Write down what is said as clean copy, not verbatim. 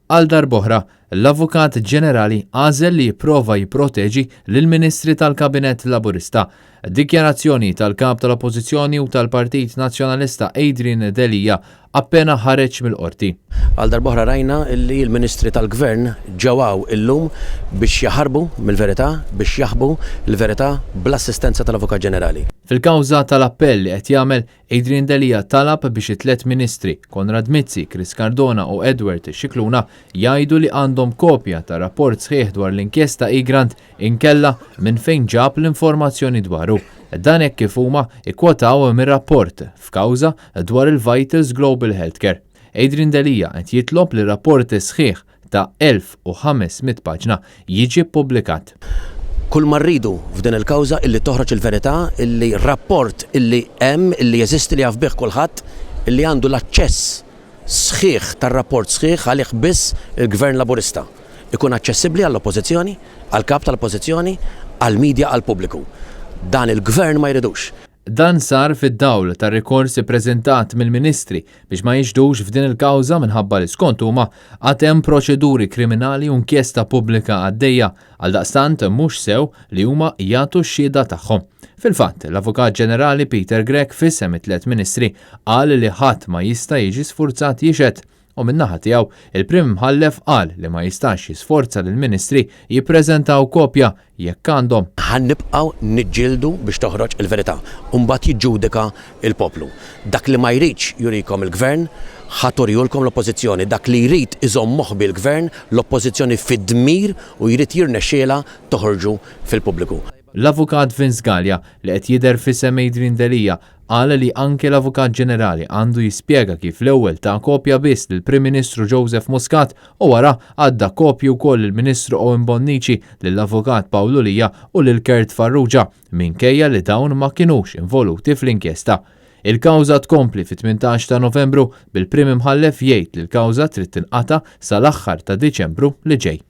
Għal darb'oħra, l-Avukat Ġenerali għażel li jipprova jipproteġi lill-Ministri tal-Kabinett Laburista. Dikjarazzjoni tal-Kap tal-Oppożizzjoni u tal-Partit Nazzjonalista Adrian Delia appena ħareġ mill-Qorti. Għal darb'oħra rajna li l-Ministri tal-Gvern ġew hawn illum biex jaħarbu mill-verità, biex jaħbu l-verità bl-assistenza tal-Avukat Ġenerali. Fil-kawża tal-appell li qed jagħmel, Adrian Delia talab biex it-tlett Ministri, Konrad Mizzi, Chris Cardona u Edward Scicluna jgħidu li għandhom kopja ta' rapport sħiħ dwar l-inkjesta Egrant inkella minn fejn ġab l-informazzjoni dwaru. Dan hekk kif huma ikkwotaw mir-rapport f'kawża dwar il-Vitals Global Healthcare. Adrian Delia qed jitlob li rapport sħiħ ta' 1,500 paġna jiġi ppubblikat. Kull ma rridu f'din il-kawża illi toħroġ il-verità illi rapport illi hemm, illi jeżisti li jaf bih kulħadd, illi għandu l-aċċess sħiħ tar-rapport sħiħ għalih biss il-Gvern Laburista, ikun aċċessibbli għall-Oppożizzjoni, għall-Kap tal-Oppożizzjoni, għall-media, għall-pubbliku. Dan il-Gvern ma jridux. Dan sar fid-dawl ta' rikors ippreżentat mill-Ministri biex ma jixhdux f'din il-kawża minħabba li skont huma għad hemm proċeduri kriminali u inkjesta pubblika għaddejja, għaldaqstant mhux sew li huma jagħtu x-xhieda tagħhom. Fil-fatt, l-Avukat Ġenerali Peter Grech f'isem it-tlett Ministri qal li ħadd ma jista' jiġi sfurzat jixhed u min-naħa tiegħu, il-Prim Imħallef qal li ma jistax jisforza lill-Ministri jippreżentaw kopja jekk għandhom. Ħa nibqgħu niġġieldu biex toħroġ il-verità u mbagħad jiġġudika l-poplu. Dak li ma jridx jurikom il-Gvern, ħa turihulkom l-Oppożizzjoni. Dak li jrid iżomm moħbi l-Gvern, l-Oppożizzjoni fid-dmir u jrid jirnexxielha toħorġu fil-pubbliku. L-Avukat Vince Galea, li qed jidher f'isem Adrian Delia, qal li anke l-Avukat Ġenerali għandu jispjega kif l-ewwel ta kopja biss lill-Prim Ministru Joseph Muscat u wara għadda kopji wkoll lill-Ministru Owen Bonnici, lill-Avukat Pawlu Lia u lil Kurt Farrugia, minkejja li dawn ma kinux involuti fl-inkjesta. Il-kawża tkompli fit-18 ta' Novembru, bil-Prim Imħallef jgħid li l-kawża trid tinqata' sal-aħħar ta' Diċembru li ġej.